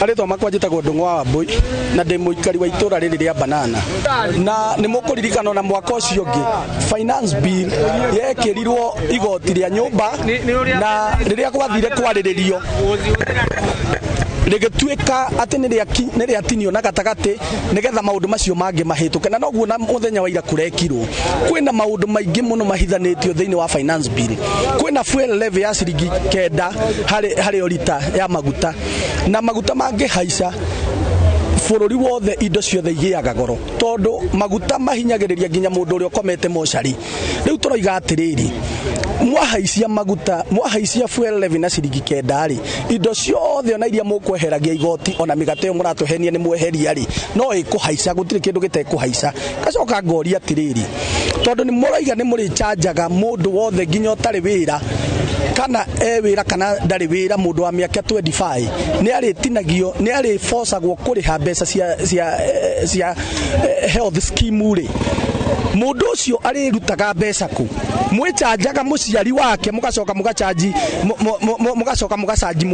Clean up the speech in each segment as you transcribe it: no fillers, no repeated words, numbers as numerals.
Marĩtwa makwa njĩtagwo Ndũng'wa wa Mbũi na ndĩ mũikari wa itũra rĩrĩ rĩa Banana, na nĩ mũkũririkana na mwaka ũcio ũngĩ finance bill yekĩrirwo igoti rĩa nyũmba, na rĩrĩa gwathire kwarĩrĩrio rĩgĩtuĩka atĩ nĩ rĩatinio na gatagatĩ nĩgetha maũndũ macio mangĩ mahĩtũke. Na noguo na mũthenya wa ira kũrekirwo. Kwĩna maũndũ maingĩ mũno mahithanĩtio thĩinĩ wa finance bill. Kwĩna fuel levy ya ciringi 9 harĩ o rita ya maguta, na maguta mangĩhaica bũrũri wothe indo ciothe igĩaga goro, tondũ maguta mahinyagĩrĩria nginya mũndũ ũrĩa ũkomete mocarĩ. Rĩu tũroiga atĩrĩrĩ, mwahaicia maguta, mwahaicia fuel levy na ciringi 9 rĩ, indo ciothe ona iria mũkweheragia igoti ona mĩgate ĩyo mũratũhenia nĩ mweheria rĩ, no ĩkũhaica, gũtirĩ kĩndũ gĩtekũhaica. Ngacoka ngoria atĩrĩrĩ, tondũ nĩ mũroiga nĩ mũrĩchanjaga mũndũ wothe nginya ũtarĩ wĩra, kana e wĩra kana ndarĩ wĩra, mũndũ wa mĩaka 25 nĩ arĩtinagio, nĩ arĩbocagwo kũrĩha mbeca cia health scheme rĩ, mũndũ ũcio arĩrutaga mbeca kũ? Mwĩchanjaga mũciari wake, mũgacoka mũgachanji, mũgacoka mũgacanji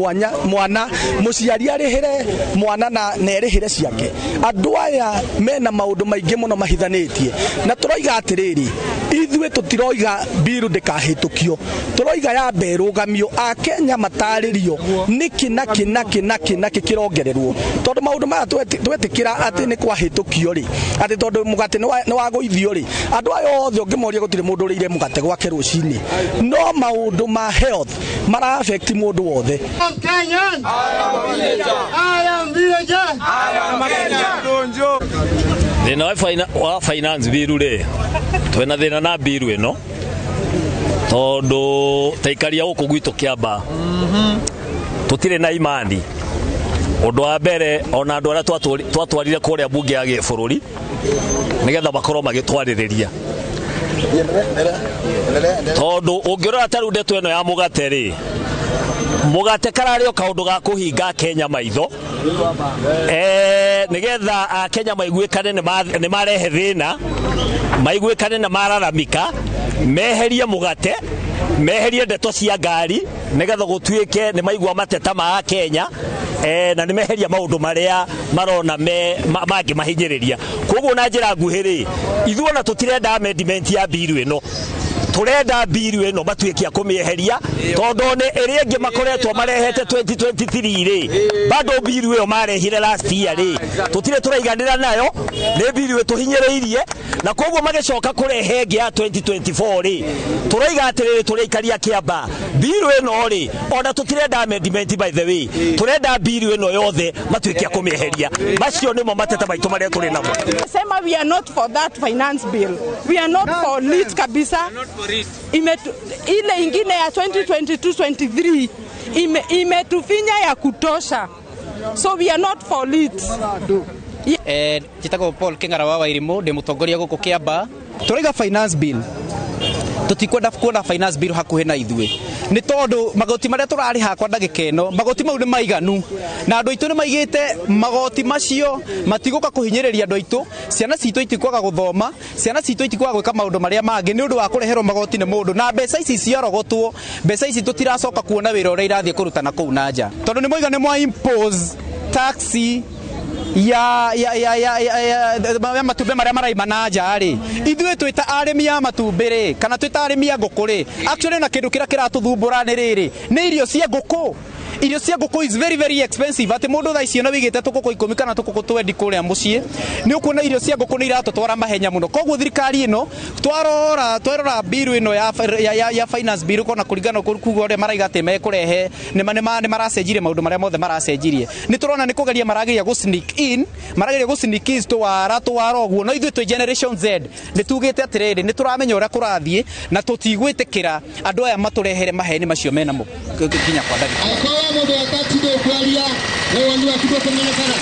mwana, mũciari arĩhĩre mwana na erĩhĩre ciake. Andũ aya mena maũndũ maingĩ mũno mahithanĩtie, na tũroiga atĩrĩrĩ, ithuĩ tũtiroiga bill ndĩkahĩtũkio, tũroiga yambe ĩrũgamio, Akenya matarĩrio nĩkĩ na kĩ na kĩ na kĩ na kĩ kĩrongererwo, tondũ maũndũ maya twetĩkĩra atĩ nĩ kwahĩtũkio rĩ, atĩ tondũ mũgate nĩ wagũithio rĩ, andũ aya othe ũngĩmoria gũtirĩ mũndũ ũrĩire mũgate gwake rũcinĩ. No maũndũ ma health mara affect mũndũ wothe. Thĩna wa finance bill rĩ, twĩna thĩna na bill ĩno tondũ taikaria gũkũ gwitũ Kĩamba tũtirĩ na imani. Ũndũ wa mbere, ona andũ arĩa twatwarire kũrĩa mbunge ya gĩbũrũri nĩgetha makorwo magĩtwarĩrĩria, tondũ ũngĩrora ta rĩu ndeto ĩno ya mũgate rĩ, mũgate kararĩ o kaũndũ ga kũhinga Kenya maitho, nĩgetha Akenya maiguĩkane nĩ marehe thĩna, maiguĩkane nĩ mararamika, meherie mũgate, meherie ndeto cia ngari, nĩgetha gũtuĩke nĩ maigua mateta ma Akenya, na nĩ meheria maũndũ marĩa marona mangĩ mahinyĩrĩria. Koguo na njĩra nguhĩ rĩ, ithuĩ ona tũtirenda amendment ya bill ĩno, tũrenda bill ĩno matuĩke a kũmĩeheria, tondũ nĩ ĩrĩa ĩngĩ makoretwo marehete 2023 rĩ, bado bill ĩyo marehire last year rĩ, tũtirĩ tũraiganĩra nayo, nĩ bill ĩtũhinyĩrĩirie, na koguo magĩcoka kũrehe ĩngĩ ya 2024 rĩ, tũroiga atĩrĩrĩ, tũrĩikaria Kĩamba bill ĩno rĩ, ona tũtirenda amendment, by the way, tũrenda bill ĩno yothe matuĩke a kũmĩeheria. Macio nĩmo mateta maitũ marĩa tũrĩ namo. Sema we are not for that finance bill. We are not for it kabisa. Ile ingine ya 2022-23 imetufinya ya kutosha. So we are not for it. Njĩtagwo Paul Kĩng'ara wa Wairimu, ndĩ mũtongoria gũkũ Kĩamba. Tũraiga finance bill, tũtikwenda kuona finance bill hakuhĩ na ithuĩ, nĩ tondũ magoti marĩa tũrarĩha kwa ndagĩka ĩno, magoti mau nĩ maiganu, na andũ aitũ nĩ maigĩte magoti macio matigũka kũhinyĩrĩria andũ aitũ. Ciana citũ itikwaga gũthoma, ciana citũ itikwaga gwĩka maũndũ marĩa mangĩ nĩ ũndũ wa kũreherwo magoti nĩ mũndũ, na mbeca ici ciarogotwo, mbeca ici tũtiracoka kuona wĩra ũrĩa irathiĩ kũruta na kũu na nja, tondũ nĩ moiga nĩ mwa impose tax ya matumbĩ marĩa maraima na nja rĩ. Ithuĩ twĩ ta arĩmi a matumbĩ rĩ, kana twĩ ta arĩmi a ngũkũ rĩ, actually na kĩndũ kĩrĩa kĩratũthumbũra nĩ rĩrĩ, nĩ irio cia ngũkũ. Irio cia ngũkũ is very very expensive, atĩ mũndũ thaa ici ona wĩigĩte tũkũkũ 10 kana tũkũkũ 20 kũrĩa mũciĩ, nĩ ũkuona irio cia ngũkũ nĩ iratũtwara mahenya mũno. Koguo thirikari ĩno twarora bill ĩno ya finance bill, kona kũringana kuga ũrĩa maraiga atĩ mekũrehe, nĩ maracenjirie maũndũ marĩa mothe maracenjirie, nĩ tũrona nĩ kũgeria marageria gũ sneak in, marageria gũ sneak in tũwara tũwara ũguo. No ithuĩ twĩ Generation Z nĩ tugĩte atĩrĩrĩ, nĩ tũramenya ũrĩa kũrathiĩ, na tũtigwĩtĩkĩra andũ aya matũrehere maheni macio menamo nginya kwa ndagĩka. Mũndũ atatindwo kwaria nĩ woni waku ndũkũmenyekana.